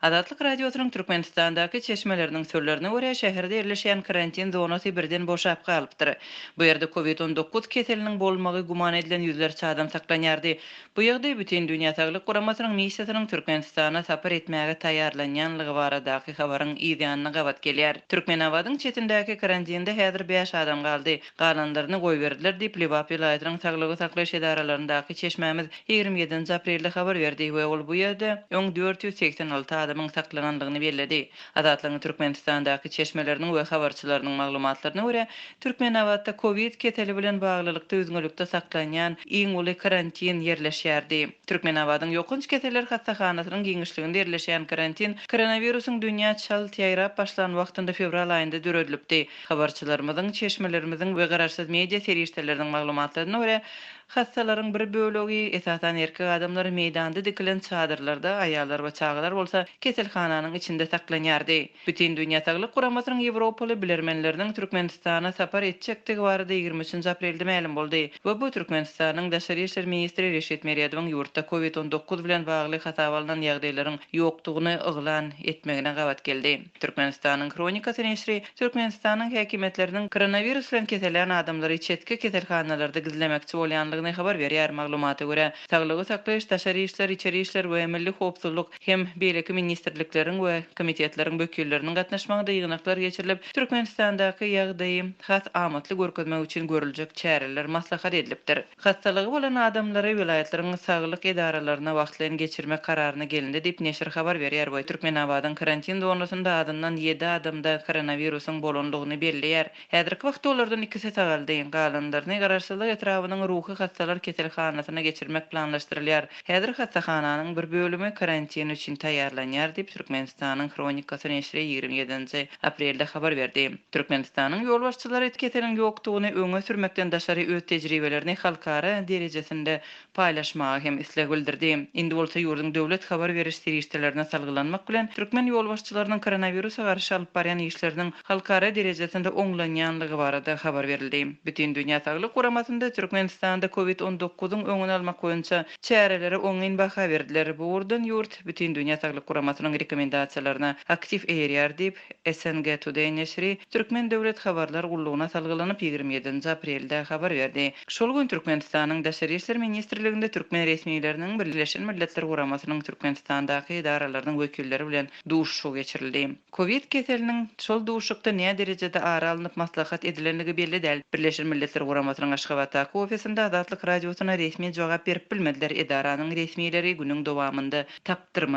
Azatlyk Radiosynyň Türkmenistandaky çeşmeleriniň sözlerine görä, şäherde ýerleşýän karantin zonasy birden boşap galypdyr. Bu ýerde covid 19 keseliniň bolmagy güman edilen ýüzlerçe adam saklanýardy. Bu ýagdaý Bütindünýä Saglyk Guramasynyň missiýasynyň Türkmenistana sapar etmäge taýýarlanýanlygy baradaky habaryň yz ýanyna gabat gelýär. Türkmenabadyň çetindäki karantinde häzir bäş adam galdy. Galanlaryny goýberdiler diýip, Lebap welaýatynyň saglygy saklaýyş edaralaryndaky çeşmämiz 27-nji aprelde habar berdi we ol bu ýerde öň 486 adamyň saklanandygyny belledi. Azatlygyň Türkmenistandaky çeşmeleriniň we habarçylarynyň maglumatlaryna görä, Türkmenabatda kowid keseli bilen baglylykda üzňelikde saklanýan iň uly karantin ýerleşýärdi. Türkmenabadyň ýokanç keseller hassahanasynyň giňişliginde ýerleşýän karantin koronawirusyň dünýä çalt ýaýrap başlan wagtynda fewral aýynda döredilipdi. Habarçylarymyzyň, çeşmelerimiziň we garaşsyz media serişdeleriniň maglumatlaryna görä, hassalaryň bir bölegi, esasan erkek adamlar meýdanda dikilen çadyrlarda, aýallar we çagalar bolsa keselhananyň içinde saklanýardy. Bütindünýä Saglyk Guramasynyň ýewropaly bilermenleriniň Türkmenistana sapar etjekdigi barada 23-nji aprelde mälim boldy we bu Türkmenistanyň daşary işler ministri Reşit Meredowyň ýurtda covid 19 bilen bagly hasaba alnan ýagdaýlaryň ýokdugyny yglan etmegine gabat geldi. Türkmenistanyň Hronikasy neşri Türkmenistanyň häkimiýetleriniň koronawirus bilen kesellän adamlary çetki keselhanalarda gizlemekçi bolýanlygyny habar berýär. Maglumata görä, Saglygy saklaýyş, Daşary işler, Içeri işler we Milli howpsuzlyk hem beýleki ministrlikleriň we komitetleriň wekilleriniň gatnaşmagynda ýygnaklar geçirilip, Türkmenistandaky ýagdaýy has amatly görkezmek üçin görüljek çäreler maslahat edilipdir. Hassalygy bolan adamlary welaýatlaryň saglyk edaralaryna wagtlaýyn geçirmek kararyna gelindi diýip, neşir habar berýär we Türkmenabadyň karantin zonasynda azyndan ýedi adamda koronawirusyň bolandygyny belleýär. Häzirki wagtda olardan ikisi sagaldy. Galanlaryny Garaşsyzlyk etrabynyň ruhy hassalar keselhanasyna geçirmek planlaşdyrylýar. Häzir hassahananyň bir bölümi karantin üçin taýýarlanýar diýip, Türkmenistanyň Hronikasy neşiri 27-nji aprelde habar berdi. Türkmenistanyň ýolbaşçylary keseliň ýokdugyny öňe sürmekden daşary öz tejribelerini halkara derejesinde paýlaşmaga hem isleg bildirdi. Indi bolsa ýurduň döwlet habar beriş serişdelerine salgylanmak bilen, türkmen ýolbaşçylarynyň koronawirusa garşy alyp barýan işleriniň halkara derejesinde oňlanýanlygy barada habar berildi. Bütindünýä Saglyk Guramasynda Türkmenistanda covid 19-yň öňüni almak boýunça çärelere oňyn baha berdiler. Bu ugurdan ýurt Bütindünýä Saglyk Guramasynyň rekomendasiýalaryna aktiw eýerýär diýip, SNG Today neşiri Türkmen döwlet habarlar gullugyna salgylanyp, 27-nji aprelde habar berdi. Şol gün Türkmenistanyň Daşary işler ministrliginde türkmen resmileriniň Birleşen Milletler Guramasynyň Türkmenistandaky edaralarynyň wekilleri bilen duşuşygy geçirildi. Kowid keseliniň şol duşuşykda näderejede ara alnyp maslahat edilendigi belli däl. Birleşen Milletler Guramasynyň Aşgabatdaky ofisinde Azatlyk Radiosyna resmi jogap berip bilmediler, edaranyň resmileri günüň dowamynda tapdyrmady.